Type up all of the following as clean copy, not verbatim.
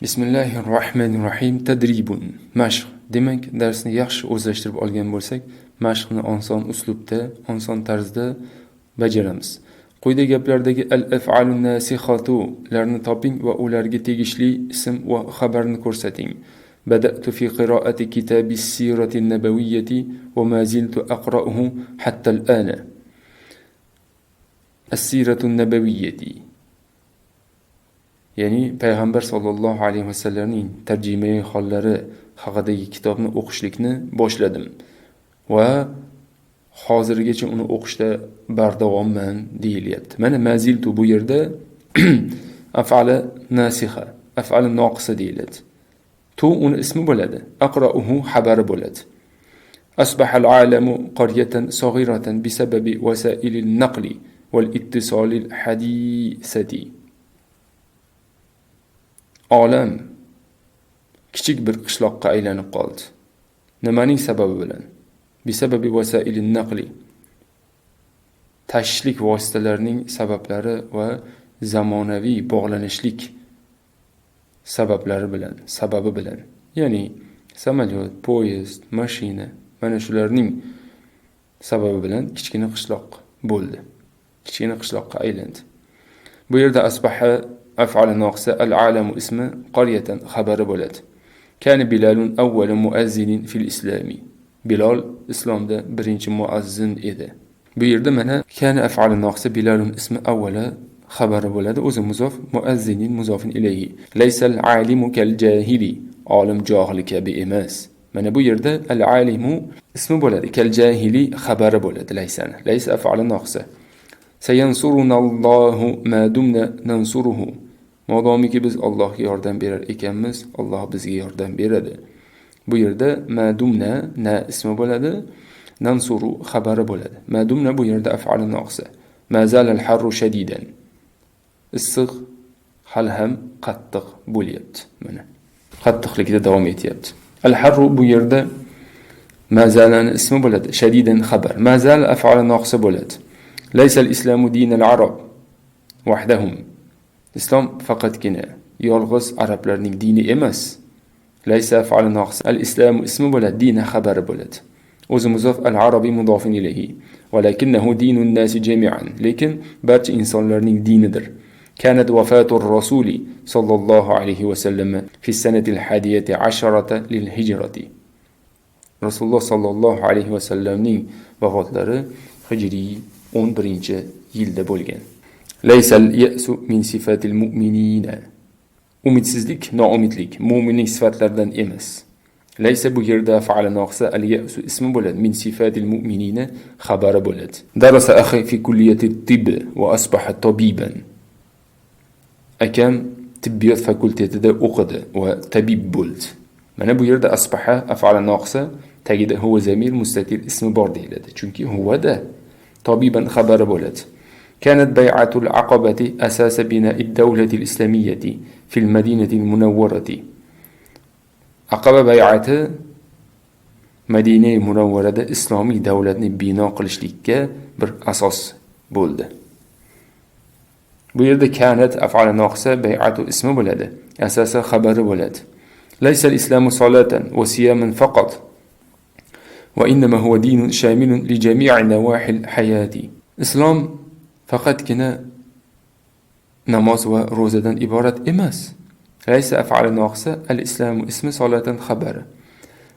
Bismillahirrohmanirrohim. Tadribun. Mashq. Demak, darsni yaxshi o'zlashtirib olgan bo'lsak, mashqni oson uslubda, oson tarzda bajaramiz. Quyida gaplardagi al-af'alun nasihatu-larni toping va ularga tegishli ism va xabarni ko'rsating. Bada'tu fi qira'ati kitabi as-sirati an-nabawiyyati wa ma ziltu aqra'uhu hatta al-ana. As-siratu an-nabawiyyati, ya'ni payg'ambar sollallohu alayhi vasallamning tarjimai hollari haqidagi kitobni o'qishlikni boshladim va hozirgacha uni o'qishda bardavomman deyilyapti. Mana maziltu bu yerda af'ali nasiha, af'ali noqisa deyiladi. Tu uni ismi bo'ladi, aqrauhu xabari bo'ladi. Asbahal alamu qaryatan saghiratan bisababi wasailil naqli wal ittisolil hadisati. Olam kichik bir qishloqqa aylanib qoldi. Nimaning sababi bilan? Bisababi wasailin naqli. Tashishlik vositalarining sabablari va zamonaviy bog'lanishlik sabablari bilan, sababi bilan. Ya'ni samolyot, poyezd, mashina, mana shularning sababi bilan kichkina qishloq bo'ldi. Kichkina qishloqqa aylandi. Bu yerda asbaha af'al noqisa, al-alamu ismi, qaryatan xabari bo'ladi. Kana Bilalun awwala muazzinin fil islami. Bilol islomda birinchi muazzin edi. Bu yerda mana kana af'al noqisa, Bilalun ismi, awwala xabari bo'ladi. O'zi muzof, muazzinin muzofin ilayhi. Laysal alimu kal jahili. Olim johil kabi emas. Mana bu yerda al alimu ismi bo'ladi. Kal jahili xabari bo'ladi laysani. Laysa af'al noqisa. Sayansurunallohu ma dumna nansuruhu. Modomiki biz Allohga yordam berar ekanmiz, Alloh bizga yordam beradi. Bu yerda madumna na ismi bo'ladi, nansuru xabari bo'ladi. Madumna bu yerda af'al noqisa. Ma zalal harru shadidan. Issiq hali ham qattiq bo'lyapti. Mana qattiqlikda davom etyapti. Al harru bu yerda mazalani ismi bo'ladi, shadidan xabar. Mazal af'al noqisa bo'ladi. Laysa al-islamu dinal arab wahdahum. Islom faqatgina yolg'iz arablarning dini emas. Laysa af'al noqis, al-islamu ismi bo'ladi, dini xabari bo'ladi. O'zi muzof, al-arabiy mudofin ilayhi. Walakinahu dinun nasi jami'an. Lekin barcha insonlarning dinidir. كانت وفاة الرسول صلى الله عليه وسلم في السنة 11 للهجرة. Rasululloh sollallohu alayhi vasallamning vafotlari hijriy 11-yilda bo'lgan. Laysal ya'su min sifatil mu'minina. Umidsizlik, noumidlik mu'minning sifatlaridan emas. Laysa bu yerda fa'ala noqisa, al ya'su ismi bo'ladi, min sifatil mu'minina xabari bo'ladi. Darasa akhi fi kulliyati tibb va asbaha tabiban. Akam tibbiyot fakultetida o'qidi va tabib bo'ldi. Mana bu yerda asbaha af'ala noqisa, tagida huwa zamir mustatir ismi bor deyiladi. Chunki huvada tabiban xabari bo'ladi. كانت بيعة العقبة أساس بناء الدولة الإسلامية في المدينة المنورة. Aqaba bay'ati Madina Munavvarada islomiy davlatni bino qilishlikka bir asos bo'ldi. Bu yerda kanat af'al noqisa, bay'atu ismi bo'ladi. Asasi xabari bo'ladi. Laysa al-islamu salatan wa siyaman faqat. Va innama huwa dinun shamilun li jami'i nawahi al-hayati. Islom faqatgina namoz va ro'zadan iborat emas. Laysa af'al noqisa, al-islamu ismi, solatan xabari.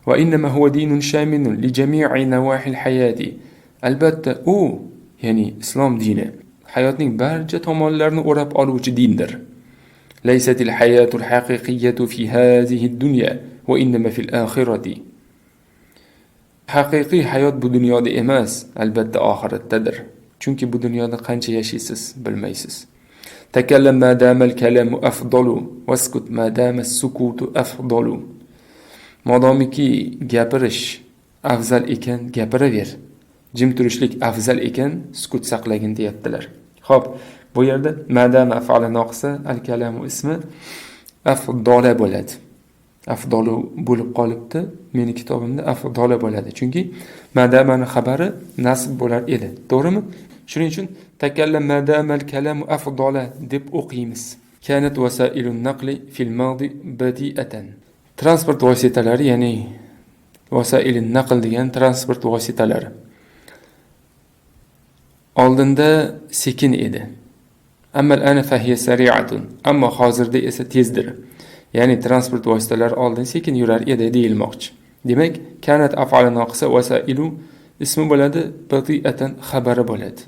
Va innama huwa dinun shamilun li jami'i nawahi al-hayati. Albatta u, ya'ni islom dini hayotning barcha tomonlarini o'rab oluvchi dindir. Laysat al-hayatu al-haqiqiyyatu fi hadhihi ad-dunya va innama fil akhirati. Haqiqiy hayot bu dunyoda emas, albatta oxiratdadir. Chunki bu dunyoda qancha yashaysiz, bilmaysiz. Takallam ma damal kalamu afdalu waskut ma dama sukutu afdalu. Modomiki gapirish afzal ekan, gapiraver. Jim turishlik afzal ekan, sukut saqlagin deyaptilar. Xo'p, bu yerda madama af'ala noqisa, al kalamu ismi, afdola bo'ladi. Afdolu bo'lib qolibdi. Meni kitobimda afdola bo'ladi. Chunki madamani xabari nasb bo'lar edi. To'g'rimi? Shuning uchun takallam madamal kalamu afdola deb o'qiymiz. Kanat vasailun naqli fil madi badi'atan. Transport vositalari, ya'ni vasailun naql degan transport vositalari oldinda sekin edi. Amma al-ana fahiya sari'atun. Ammo hozirda esa tezdir. Ya'ni transport vositalari oldin sekin yurar edi deyilmoqchi. Demak, kanat af'ali noqisa, vasailu ismi bo'ladi, bati'atan xabari bo'ladi.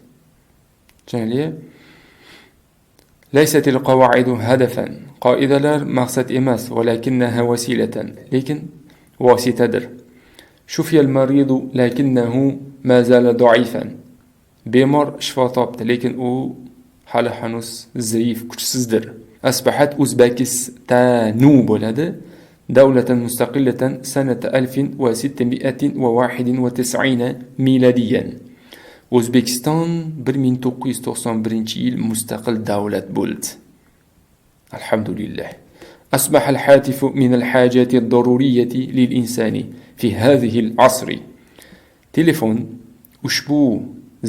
Tushunarli? Laysatil qawaidu hadafan. Qoidalar maqsad emas, walakinnaha wasilatan. Lekin vositadir. Shufiyal maridu lakinnahu ma zala da'ifan. Bemor shifo topdi, lekin u hali hanuz zaif, kuchsizdir. Asbahat Uzbekistanu bo'ladi. Davlatan mustaqillatan sanata 1691 miladiyan. O'zbekiston 1991-yil mustaqil davlat bo'ldi. Alhamdulillah. Asbaha al-hatifu min al-hajati ad-daruriyyati lil-insani fi hadhihi al-asri. Telefon ushbu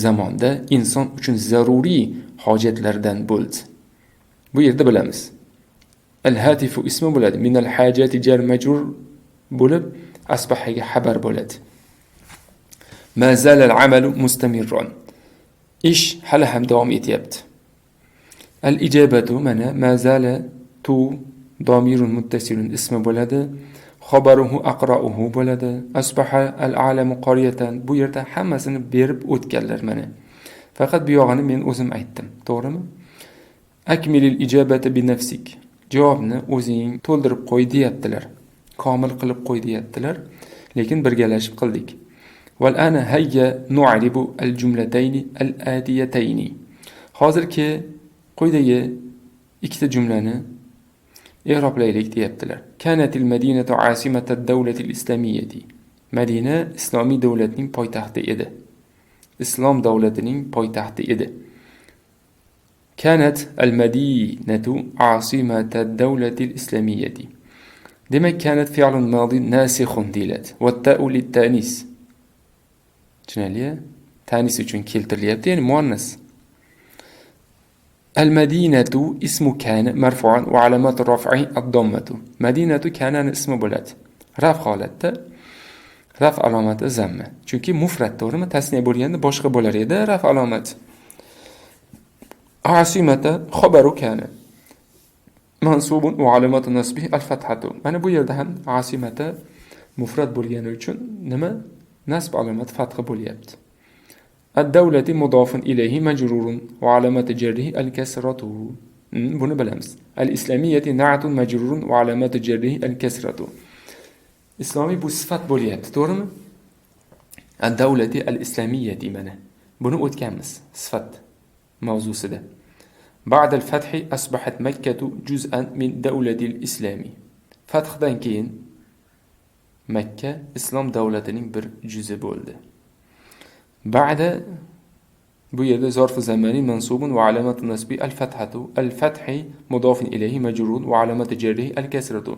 zamonda inson uchun zaruriy hojatlardan bo'ldi. Bu yerda bilamiz. Al-hatifu ismi bo'ladi. Min al-hajati jar majrur bo'lib, asbahaga xabar bo'ladi. Ma zala al-amalu mustamirron. Ish hali ham davom etyapti. Al-ijabatu mana ma zala tu domirun muttasilun ismi bo'ladi. Xabaruhu aqra'uhu bo'ladi. Asbaha al-alamu qaryatan. Bu yerda hammasini berib o'tganlar mana. Faqat bu yog'ini men o'zim aytdim, to'g'rimi? Akmilil ijabata bi nafsik. Javobni o'zing to'ldirib qo'y deyaptilar. Komil qilib qo'y deyaptilar. Lekin birgalashib qildik. Wal ana hayya nu'ribu al-jumlatayni al-atiyatayni. Hozirgi quyidagi ikkita jumlani i'roblaylik deyaptilar. Kanatil madinatu asimata ad-dawlati al-islamiyyati. Madina islomiy davlatning poytaxti edi. Islom davlatining poytaxti edi. Kanat al-madinatu asimata ad-dawlati al-islamiyyati. Demak, kanat fi'lun madi nasikhun deyiladi. Va ta'u lit-ta'nis. Tushunarli? Ta'nis uchun keltirilyapti, ya'ni muannas. Al-madinatu ismu kana marfu'an wa alamatu raf'i ad-dammatu. Madinatu kanani ismi bo'ladi. Raf holatda raf alomati zamma. Chunki mufrad, to'g'rimi? Tasniya bo'lganda boshqa bo'lar edi raf alomati. Asimata xabaru kana. Mansubun va alamatu nasbihi al-fathatu. Mana bu yerda ham asimata mufrad bo'lgani uchun nima? Nasb alomati fatha bo'lyapti. Ad-dawlati mudofun ilayhi majrurun va alamatu jarrihi al-kasratu. Buni bilamiz. Al-islamiyyati na'tun majrurun va alamatu jarrihi al-kasratu. Islomiy bu sifat bo'lyapti, to'g'rimi? Ad-dawlati al-islamiyyati mana. Buni o'tganmiz sifat mavzusida. Ba'da al-fathi asbahat Makkatu juz'an min dawlati al-islami. Fathdan keyin Makka islom davlatining bir juzi bo'ldi. Ba'da bu yerda zarfu zamani mansubun va alamatu nasbi al-fathatu, al-fathi mudofun ilayhi majrurun va alamatu jarrihi al-kasratu.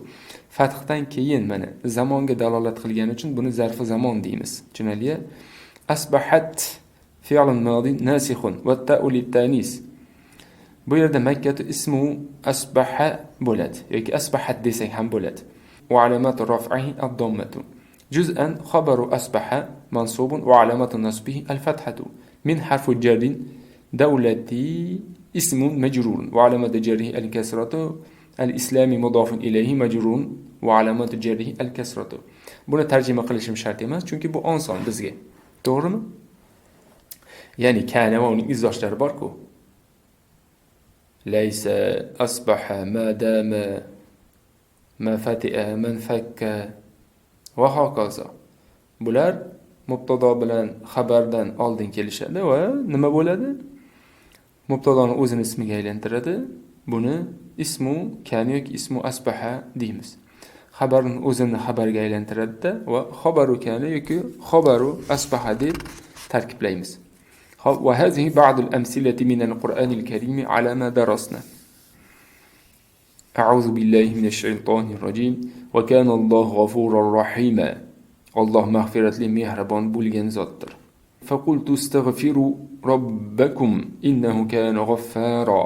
Fathdan keyin mana zamonga dalolat qilgani uchun buni zarfi zamon deymiz. Tushunarli? Asbahat fi'lun madi nasikhun va ta'u lit-ta'nis. Bu yerda Makkatu ismu asbaha bo'ladi yoki asbahat desak ham bo'ladi. Va alamatu raf'ihi ad-dammatu. Juz'an xabaru asbaha mansubun va alamatu nasbihi al-fathatu. Min harfu jarrin dawlati ismun majrurun va alamatu jarrihi al-kasratu. Al-islami mudofun ilayhi majrurun va alamatu jarrihi al-kasratu. Buni tarjima qilishim shart emas, chunki bu oson bizga. To'g'rimi? Ya'ni kana va uning izdoshlari bor-ku. Laysa, asbaha, ma dama, ma fati'a, man fakka va hokazo. Bular mubtado bilan xabardan oldin kelishadi va nima bo'ladi? Mubtadoni o'zini ismiga aylantiradi. Buni ismu kana yoki ismu asbaha deymiz. Xabarni o'zini xabarga aylantiradi-da va xabaru kana yoki xabaru asbaha deb tarkiblaymiz. Xo'p, va hazihi ba'd al-amsilati min al-Qur'an al-Karim ala ma darasna. A'udhu billahi minash shaytonir rojim. Va kana Allohu g'afurur rahima. Alloh mag'firatli, mehribon bo'lgan zotdir. Faqultu astaghfiru robbakum innahu kana g'affara.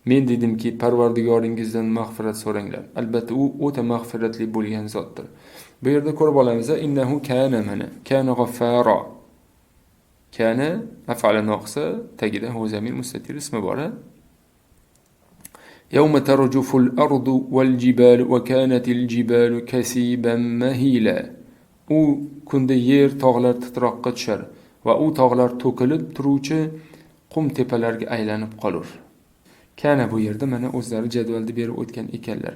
Men dedimki, Parvardigoringizdan mag'firat so'ranglar. Albatta u o'ta mag'firatli bo'lgan zotdir. Bu yerda ko'rib olamiz, innahu kana, mana kana g'affara. Kana af'ala noqisa, tagida hu zamir mustatir ismi bor. Yawma tarjuful ardu wal jibalu wa kanatil jibalu kasiban mahila. U kunda yer, tog'lar titroqqa tushar va u tog'lar to'kilib turuvchi qum tepalarga aylanib qolur. Kana bu yerda mana o'zlari jadvalda berib o'tgan ekanlar.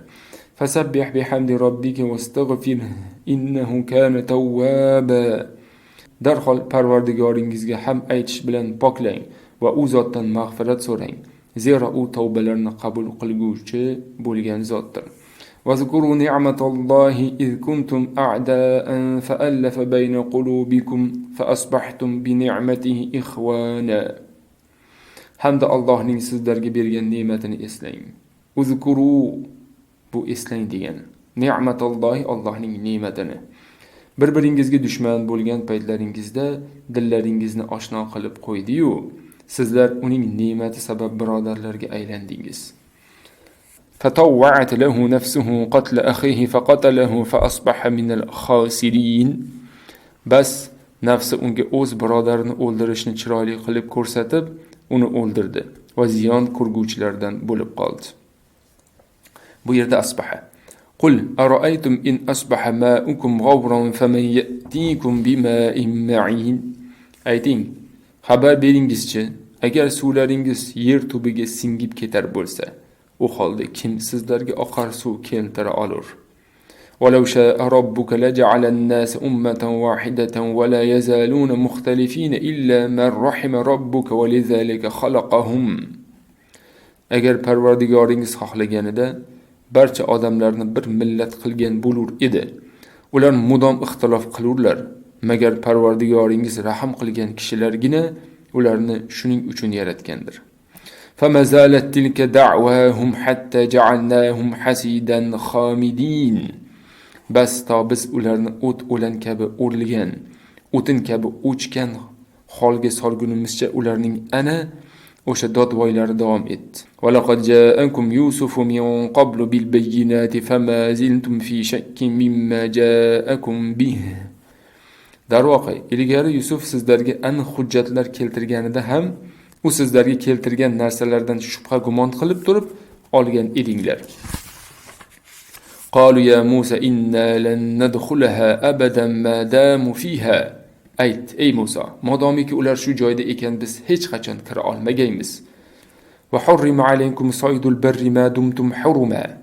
Fasabbih bihamdi robbika wastaghfir innahu kana tawwaba. Darhol Parvardigoringizga ham aytish bilan poklang va u zotdan mag'firat so'rang. Zero u tavbalarni qabul qilguvchi bo'lgan zotdir. واذكروا نعمة الله إذ كنتم أعداء فألف بين قلوبكم فأصبحتم بنعمته إخوانا. Hamda Allohning sizlarga bergan ne'matini eslang. Uzkuru bu eslang degani. Ni'matallohi, Allohning ne'matini. Bir-biringizga dushman bo'lgan paytlaringizda dillaringizni oshno qilib qo'ydi-yu, sizlar uning ne'mati sabab birodarlarga aylandingiz. Fatawwa'at lahu nafsuhu qatla akhihi faqatalahu fa asbaha minal khasirin. Bas nafsi unga o'z birodarini o'ldirishni chiroyli qilib ko'rsatib, uni o'ldirdi va ziyon ko'rguvchilardan bo'lib qoldi. Bu yerda asbaha. Qul ara'aytum in asbaha ma'ukum ghawran faman ya'tikum bima'in ma'in. Ayting, xabar beringizchi, agar suvlaringiz yer tubiga singib ketar bo'lsa, u holda kim sizlarga oqar suv keltira olur? ولو شاء ربك لجعل الناس أمة واحدة ولا يزالون مختلفين إلا من رحم ربك ولذلك خلقهم. Agar Parvardigoringiz xohlaganida barcha odamlarni bir millat qilgan bo'lur edi. Ular mudom ixtilof qilurlar. Magar Parvardigoringiz rahm qilgan kishilargina ularni shuning uchun yaratgandir. فما زالت تلك دعواهم حتى جعلناهم حصيدا خامدين. Bas to biz ularni o't o'lan kabi o'rilgan, o'tin kabi o'chgan holga solgunimizcha ularning ana o'sha dodvoylari davom etdi. ولقد جاءكم يوسف من قبل بالبينات فما زلتم في شك مما جاءكم به. Darvoqe, ilgari Yusuf sizlarga aniq hujjatlar keltirganida ham u sizlarga keltirgan narsalardan shubha gumon qilib turib olgan edinglar. قالوا يا موسى إنا لن ندخلها أبدا ما داموا فيها. Ayt, ey Musa, modomiki ular shu joyda ekan, biz hech qachon kira olmagaymiz. وحرم عليكم صيد البر ما دمتم حرما.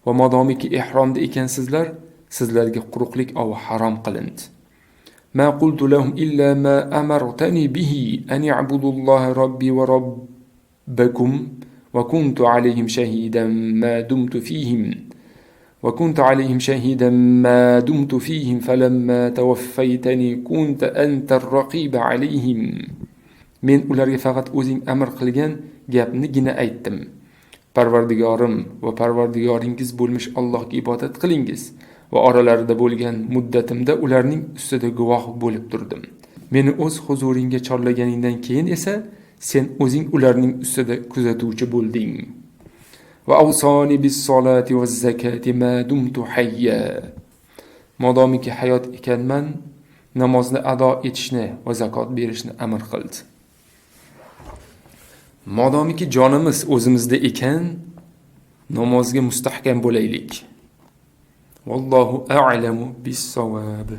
Va modomiki ihromda ekansizlar, sizlarga quruqlik ovi harom qilindi. ما قلت لهم إلا ما أمرتني به أن اعبدوا الله ربي وربكم وكنت عليهم شهيدا ما دمت فيهم وكنت عليهم شهيدا ما دمت فيهم فلما توفيتني كنت أنت الرقيب عليهم. Men ularga faqat o'zing amr qilgan gapnigina aytdim. Parvardigorim va Parvardigoringiz bo'lmish Allohga ibodat qilingiz va oralarida bo'lgan muddatimda ularning ustida guvoh bo'lib turdim. Meni o'z huzuringga chorlaganingdan keyin esa sen o'zing ularning ustida kuzatuvchi bo'lding. وأوصاني بالصلاة والزكاة ما دمت حيا. Modomiki hayot ekanman, namozni ado etishni va zakot berishni amr qildi. Modomiki jonimiz o'zimizda ekan, namozga mustahkam bo'laylik. Vallohu a'lamu bis-savob.